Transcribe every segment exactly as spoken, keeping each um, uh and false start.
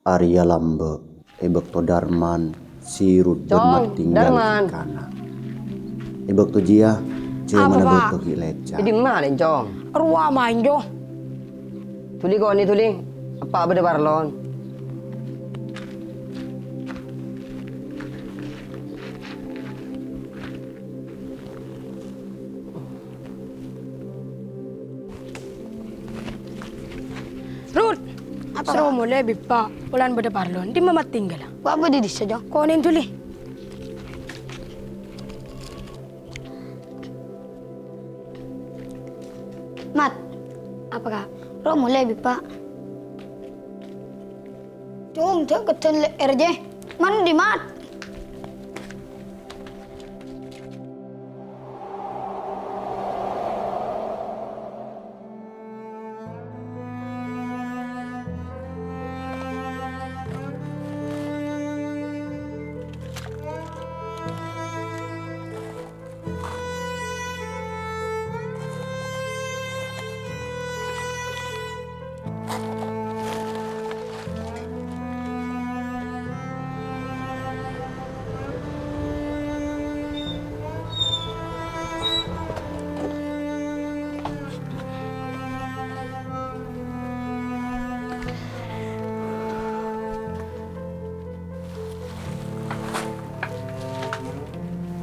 Arèya lambâ' è bâkto Darman, Sirut bân Cong, Mat tinggal Darman. È bâkto jiyâ, jhâ' Apa, mana Pak? Bâkto ghi' lèca'. È dimma, Cong? Rowa maèn, Jo. Dhuli konè, dhuli. Eppa' bâdâ parlon. Rut! Apa, soro Pak? Molè, Bippa. Polana bâdâ parlon. Dimma Mat tinggal? Wa bâdâ è dissa, Jo. Konè'en dhuli. Mat. Apa, Kak? Soro molè, Bippa. Cung, jhâ' keddhâ' lè'èr, jè. Mandi, Mat.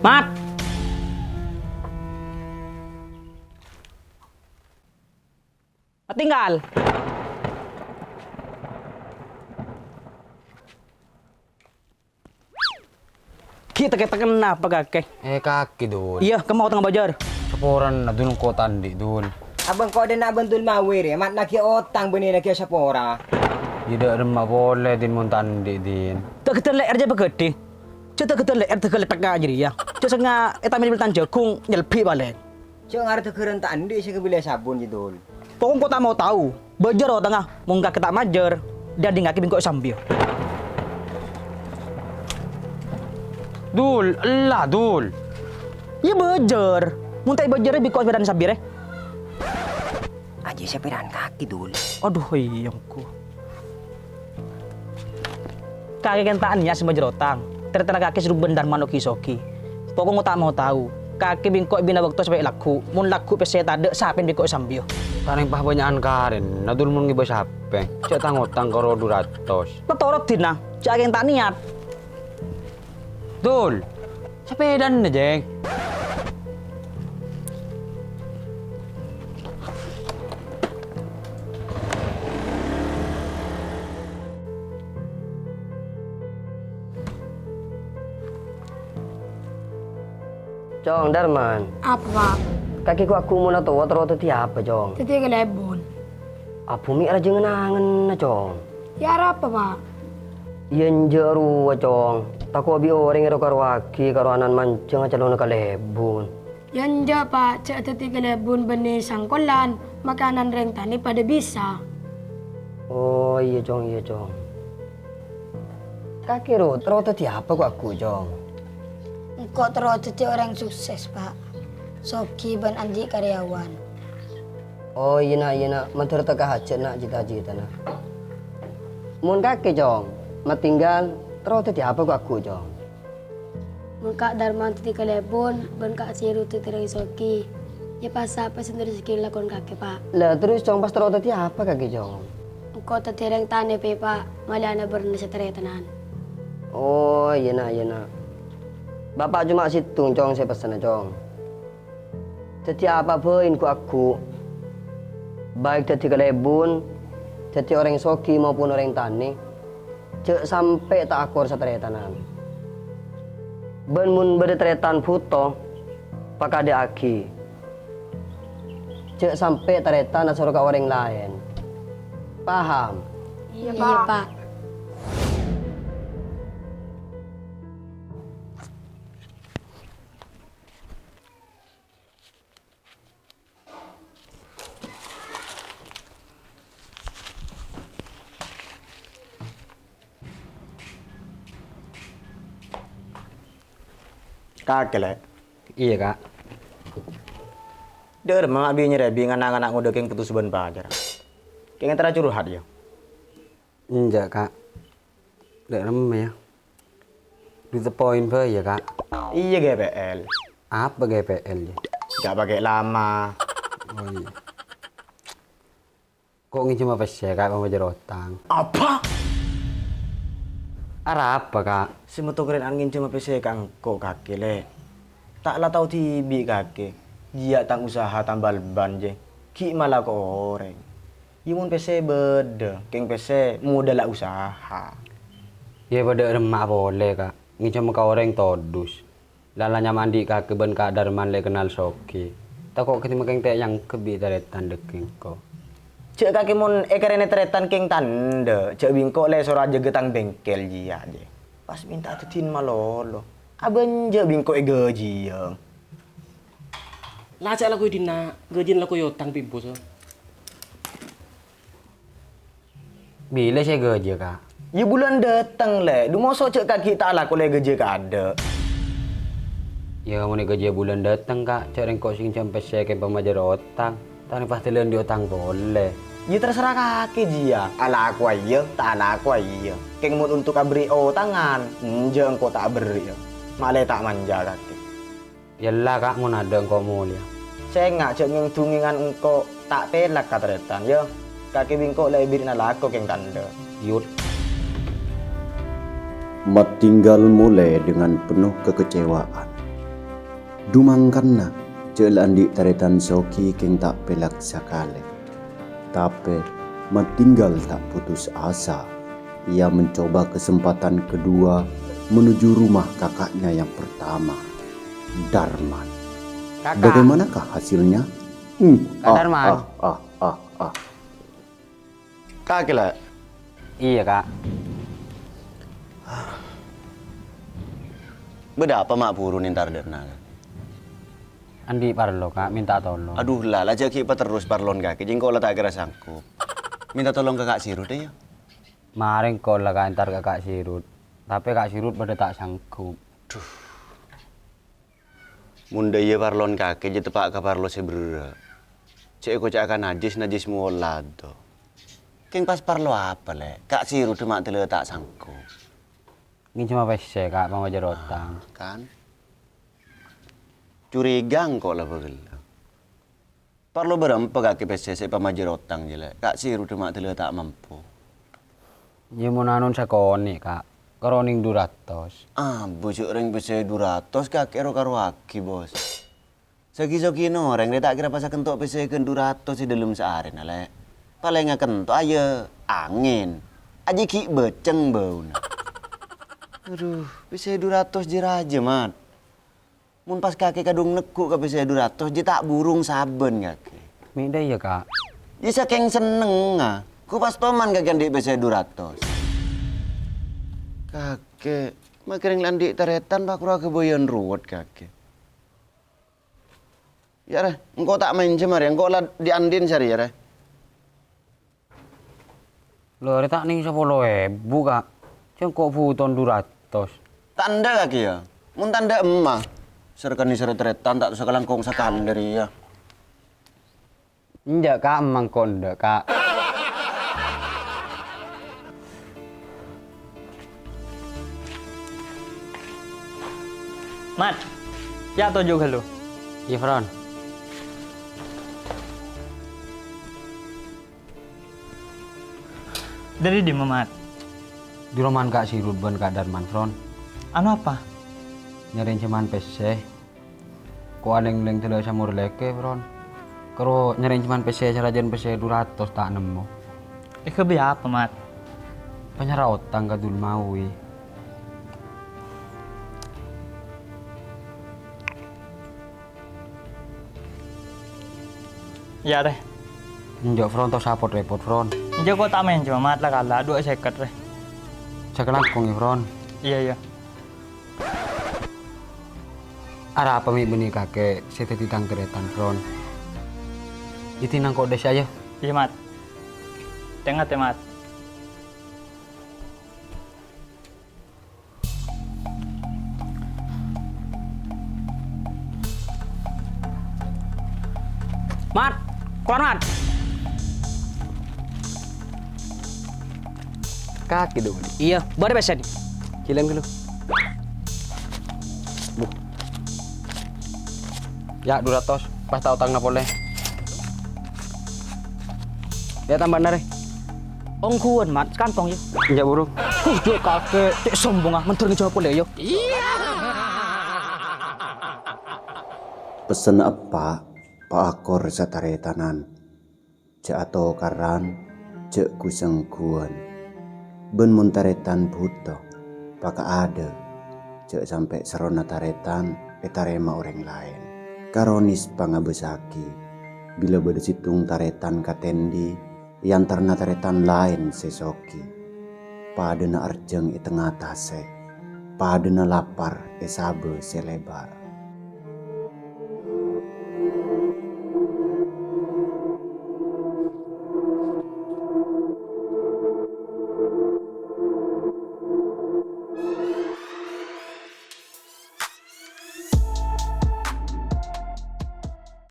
Mat! Mat tinggal! Ghi' teke-tekkenna apa kakè? Eh, kakè, Dul. Iyâ, kemma otangnga bâjâr. Saporana, Dul, engko' ta' andi', Dul. Abâ' engko' dâ' enna' bân Dul Mawir, yâ, Mat, naghi ottang bânnè naghi sapora. Iyâ, dâ' remma polè, Din, mon ta' andi', Din. Dâ' ghâddhâ' lè'èr jâ' paghâdhi. Jâ' dâ' ghâddhâ' lè'èr dâghâl lèttekka jârèya. Jâ' sènga' ètamèl-mèl tang jhâghung, nyelbi palèng. Jâ' ngarep dâghârân ta' andi' sè kabellâ sabun, yâ, Dul. Pokok engko' ta' mau tao. Bâjâr otangnga, mon kakè ta' majâr, dâddhingngaghi bi' engko' è sambiyâ. Dul, ella, Dul. Iyâ bâjâr. Mon ta' èbâjârè bi' engko' sapèdana sambiyâ, rè. Ajiyâ sapèdana kakè, Dul. Adhu, iyâ engko'. Kakè kèng ta' nèyat sè majâr otang. Tarètana kakè sè rubân Darman ogi-sogi. Pokok engko' ta' mau tao. Kakè bi' engko' èbina bâkto sampè' lagghu'. Mon lagghu' pèssè tadâ', sapèna bi' engko' è sambiyâ. Tanèng pas bânnya'an karèna, Dul, mon ngibâ sapè. Jâ' tang-otang karo du ratos. Patoro' dinna, jâ' kèng ta' nèyat. Dul, sapèdana, Jeng. Cong, Darman. Apa, Pak? Kakè ghu-, ghu-, monna towa terro dhâddhi apa, Cong? Dhâddhi kalèbun. Abhumè' rajâ ngen-angenna, Cong. Yâ arapa, Pak? Iyâ enjâ' rowa, Cong. Tako' bi' orèng èro-karowaghi karo ana'na manjhâng acalona kalèbun. Yâ enjâ', Pak. Jâ' dhâddhi kalèbun bânnè sangkolan, makanan rèng tanè padâ bisa. Oh, iyâ, Cong, iyâ, Cong. Kakè ro-, terro dhâddhi apa ghu-, ghu-, Cong? Engko' terro dhâddhi orèng sukses, Pak. Sogi bân andi' karyawan. Oh, iyâ, Na', iyâ, Na'. Mandhâr tekka hajhât, Na', cita-citana. Mon kakè, Cong, matinggal, terro dhâddhi apa ghu-, ghu-, Cong? Mon Ka' Darman dhâddhi kalèbun, bân Ka' Sirut dhâddhi orèng sogi, yâ pas sapè sè terros ghi' lakon kakè, Pak. Lah, terros, Cong, pas terro dhâddhi apa kakè, Cong? Engko' dhâddhi rèng tanè, Pak, malè'ana bârna sè tarètanan. Oh, iyâ, Na', iyâ, Na'. Bapa' coma sèttong, Cong, sè pèssèna, Cong. Dhâddhi apa bhâi ghu-, ghu-, baik dhâddhi kalèbun, dhâddhi orèng sogi maupun orèng tanè, jâ' sampè' ta' akor satarètanan. Bân mon bâdâ tarètan bhuto, pakadâ'aghi. Jâ' sampè' tarètan asoro ka orèng laèn. Paham? Iyâ, Pak. Kakè, Lè'. Iyâ, Ka'. Dâ'remma ma' bi-nyarè bi' ngan-angan ngodâ kèng putus bân pacarra. Kèng èntar curhat, yâ? Enjâ', Ka'. Dâ' remma, yâ? Dhu teppoèn bhâi, yâ, Ka'? Iyâ, G P L. Apa G P L, yâ? Jhâ' pakè lama. Oh, iyâ. Ko' ngènjhâmâ pèssè, Ka', pamajâr otang. Apa? Arapa, Ka'? Sè mètto karèn'an ngènjhâmâ pèssè ka engko', kakè, Lè'. Ta' la tao dhibi', kakè. Jiyâ tang usaha tambal ban, jè. Ghi' malako orèng. Yâ, mon pèssè bâdâ, kèng pèssè modalla usaha. Yâ, bâdâ remma polè, Ka'. Ngènjhâmâ ka orèng todus. Lala nyamana andi' kakè bân Ka' Darman lè' kennal soghi. Tako' kèng makèng ta' èangghep bi' tarètan dâgghi' engko'. Jhâ' kakè mon èkarènè tarètan kèng tandhâ, jhâ' bi' engko' lè' soro ajâgâ tang bengkel jiyâ, jè. Pas mènta dhâddhiyân malolo. Abânjâ' bi' engko' èghâjiyâ. La jhâ' lako è dinna', ghâjiyân lako è otang, Pi, Bos. Bilâ sè ghâjiyâ, Ka'? Yâ, bulân dâteng, Lè'. Dhu moso jhâ' kakè ta' alako lè ghâjiyâ kaadâ'. Yâ, mon è ghâjiyâ bulân dâteng, Ka', jhâ' rèng ko' sè ngènjhâm pèssè kèng pamajâr otang. Tanè pas dâlân andi' otang polè. Yâ, terserah kakè jiyâ. Alakowa iyâ, ta' alakowa iyâ. Kèng mon untuk aberri' otangan, enjâ' engko' ta' aberri', yâ. Malè ta' manja kakè. Yâ ella, Ka', mon adâ' engko' molèya. Sènga' jhâ' ngèng-dhungèngan engko' ta' pèlak ka tarètan, yâ. Kakè bi' engko' la èbèrri'na lako kèng tandhâ. Yut. Mat tinggal molè dengan penuh kekecewaan. Dhu mangkana jhâ' la andi' tarètan soghi kèng ta' pèlak sakalè. Tapè, Mat tinggal tak putus asa. Ia mencoba kesempatan kedua menuju rumah kakaknya yang pertama, Darman. Kaka'. Bagaimanakah hasilnya? Hmm, Kak ah, Darman. Ah, ah, ah, ah. Kakè, Lè'. Iyâ, Ka'. Bâdâ apa ma' buru nèntar dâ'na, Ka'? Andi' parlo, Ka', mènta tolong. Adhu, la, la jhâ' ghi' paterros parlona kakè, jhâ' engko' la ta' kèra sanggup. Mènta tolong ka Ka' Sirut, yâ. Marè engko' la, Ka', èntar ka Ka' Sirut. Tapè Ka' Sirut padâ ta' sanggup. Dhu. Mon dâ' iyâ parlona kakè, jhâ' teppa' ka parlo sè berrâ'. Jhâ' èkoca'a ka najjhis, najjhis molado. Kèng pas parlo apa, Lè'? Ka' Sirut dâ' ma' dâlâ ta' sanggup. Ngènjhâmâ pèssè, Ka', pamajâr otang. Ah, kan? Curiga engko' la bâghellâ. Parlo bârâmpa kakè pèssè sè èpamajâr otang, jâ, Lè'. Ka' Sirut dâ' ma' dâlâ ta' mampo. Yâ, mon anon sakonè', Ka'. Karo nèng dhu ratos. Abbhu, jhâ' rèng pèssè dhu ratos kakè ro-karoaghi, Bos. Soghi-soghina orèng rè ta' kèra pas akento' pèssè ghân dhu ratos è dâlem saarèna, Lè'. Palènga kento'a yâ angèn. Ajiyâ ghi' bâceng bâuna. Adhu, pèssè dhu ratos jâ rajâ, Mat. Mon pas kakè kadhung neggu' ka pèssè dhu ratos, jâ ta' burung sabbhân kakè. Mè' dâ' iyâ, Ka'? Yâ, sakèng sennengnga, ghu pas toman kakè andi' pèssè dhu ratos. Kakè, makè rèng la andi' tarètan, pakoro aghâbâyân ruwet kakè. Yâ, rè, engko' ta' mènjhâm, arè, engko' la dhi'-andhi'en sarè, yâ, rè. Lho, arè ta' nèng sapolo èbu, Ka'. Jhâ' engko' bhutowan dhu ratos. Ta' endâ', kakè, yâ. Mon ta' endâ' emma. Sèrkènè sèrè tarètan ta' tossa kalangkong sakalè rèya. Enjâ', Ka', emma engko' endâ', Ka'. Mat, yâ toju' ghâllu. Iyâ, Fron. Dâri dimma, Mat? Dâri romana Ka' Sirut bân Ka' Darman, Fron. Anu apa? Nyarè ènjhâman pèssè. Ko' alèng-lèng dâlâ samor lèkè, Fron. Karo nyarè ènjhâman pèssè sarajân pèssè dhu ratos ta' nemmo. Èkaghâbây apa, Mat? Panyarah otang ka Dulmawi. Yâ, rè. Enjâ', Fron, ta' osa pot-rèpot, Fron. Enjâ', ko' ta' mènjhâmma, Mat, la kala, duwâ' sèket, rè. Sakalangkong, yâ, Fron. Iyâ, iyâ. Arapa mè' bânnè kakè sè dhâddhi tang tarètan, Fron? Yâ, dinang ko' dâsa, yâ. Iyâ, Mat. Tè-ngatè, Mat. Mat, kalowar, Mat. Kakè, Dul. Iyâ, bârâmpa pèssèna? Jhilân ghâllu. Bu. Yâ, du ratos. Pas ta' otangnga polè. Yâ, tambâna, rè. Ongghuwân, Mat, sakantong, yâ. Enjâ', buru. Huh, jhâ' kakè, cè' sombongnga, mandhâr ngèjhâ' polè, yâ. Pessenna eppa', paakor sataretanan. Jhâ' atokaran, jhâ' ghu-sengghuwân. Bân mon tarètan bhuto, pakaadâ', jhâ' sampè' serrona tarètan ètarèma orèng laèn. Karonis pangabâssaghi, bilâ bâdâ sèttong tarètan katèndhi, èantarana tarètan laèn sè soghi. Padâna arjhâng è tengnga tasè', padâna lapar è sabâ sè lèbâr.